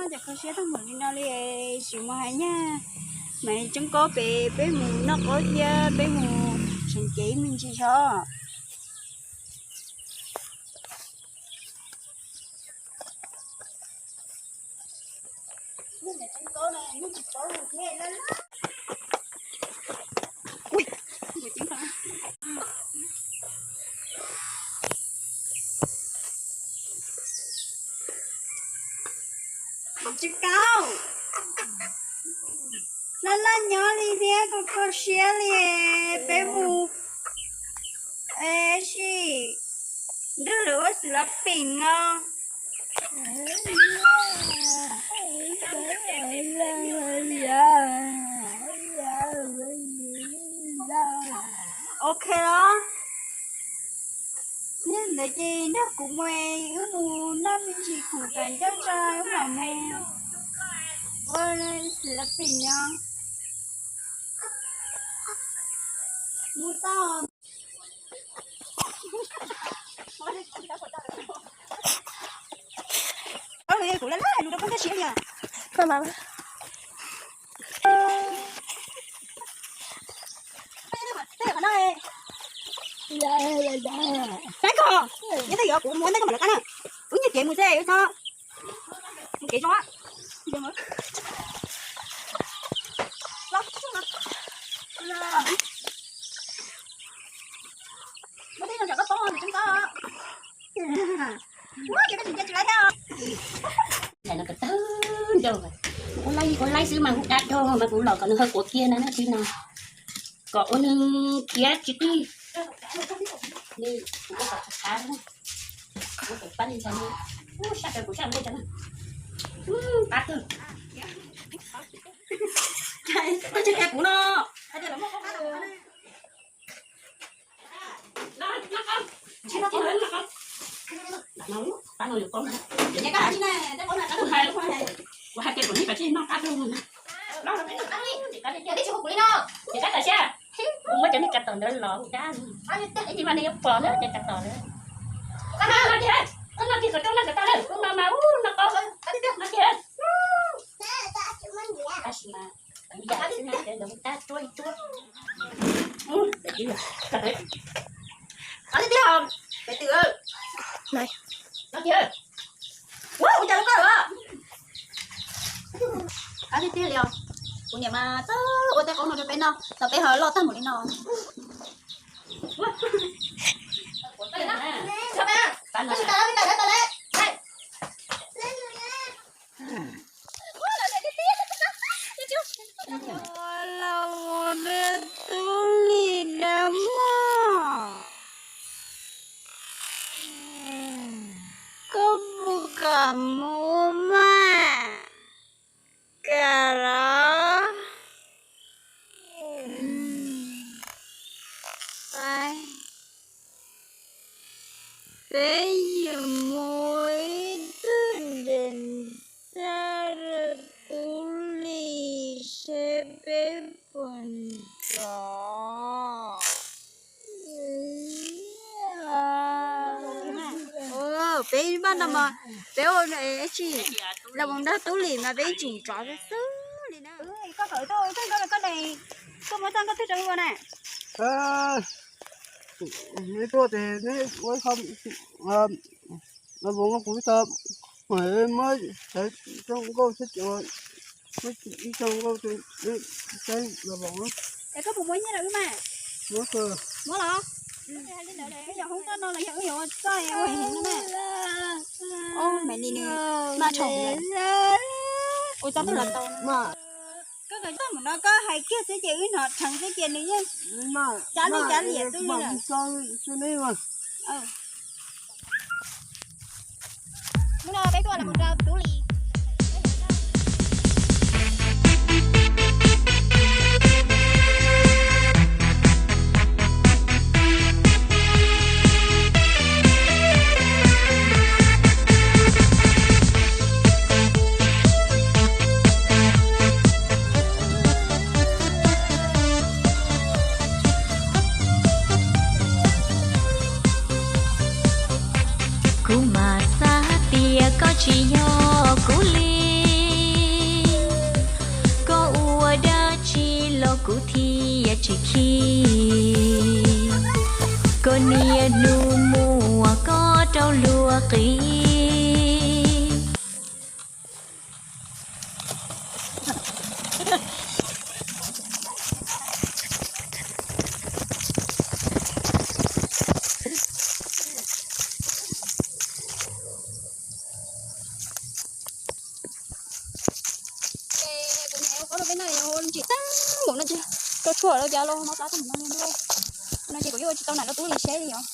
Cov kho siab tag npaum li no li, tsis mus hais nyab, mas Tseeb Kaub pem peb mus noj qaub thiab peb mus seev cev me ntsis xyov. Tseeb Kaub, laj laj nyob li thiab kho kho siab li, peb mus, es sim nrog lawv ua xwm lab peem no. Ok los, yog ntawd ces nrog kuv mus, wb mus noj me ntsis khoom kom ncaj tso wb mam mus ua xwm lab peem no. Mus tau. Kuv laj laj lus rau koj ncaj siab li. Saib koj, yog tej yog kuv muab ntej koj mam lawv qab na. Wb nyiag kev mus xwb, wb txhob mus kev zoo. Muab tej no tsam koj paub nws tseeb koj. Ua ces koj tsis nco tsis laib thiab. Ntawm no kawg tawg nrau, kuv laib kuv laib xwb mas hu dab dog mas kuv los kom nws ha quav kiag na, tib no kom ua nws khiav tsis qig. Kuv ua kom tshav tshav, kuv pab li ntawd, sab rau kuv sab li ntawd, qab kawg. Koj tsis qhia kuv no. Kuv hais tias kuv niam tsis noj qab rau, ces koj tawm siab, kuv muab cov niag kav tom ntawd los hu dab, ib ntsis mas nws yuav pom na cov kav tom ntawd. Koj noj kiag kom rau noj kom tag lawm, kuv no mas ub no qau, no kiag. Tab sis mas kuv yam xwb na, ntawd hu dab tsuab ib tsuab. Qab tiag tiag, pem twm. Ua cas koj lawm? Qab tiag tiag li os. Kuv niam mas txawj ua tej qoob no rau peb noj, tau peb ho loj tag npaum li no. Los ua tub lis dab mog. Koj puas kam mus mas? Kam los? Peb yuav mus ib tug ntses txaj rau tub lis seb peb puas nrov. Peb vaj no mas peb ua tsis los mus nrog tub lis mas peb tseem nrov xwb xwb li na. Koj tuaj muab txoj nkauj twg rau ua na? Neb tuaj ces neb ua ib qho, los mus kuv tau, muab txoj nkauj seb, muab ib txoj nkauj saib los mus. Es koj puas muab nyiaj rau wb mas? Muab los? Wb yog hoob toj no los yog wb yuav ua txoj ua heev no na? Ub, mam li nws maj dhau. Ua txoj twg los tau. Koj kawm txoj mus no koj hais kiag xwb ces wb hnov dheev xwb ces nws yeej cav neeg cav liam xwb li lawm. Hnub no peb tuaj los mus rau tub lis. Kuv mam xav tias koj tsis yog kuv li. Ib yam tsis khib, koj niaj hnub muab koj rau luag qis. Kuv niam ua qhov rau peb no yog tsis tau mus no ces tau tshuaj rau cas los no xav tau mus no li no ces kuv yuav ua tsis tau nam rau tub li seb li os.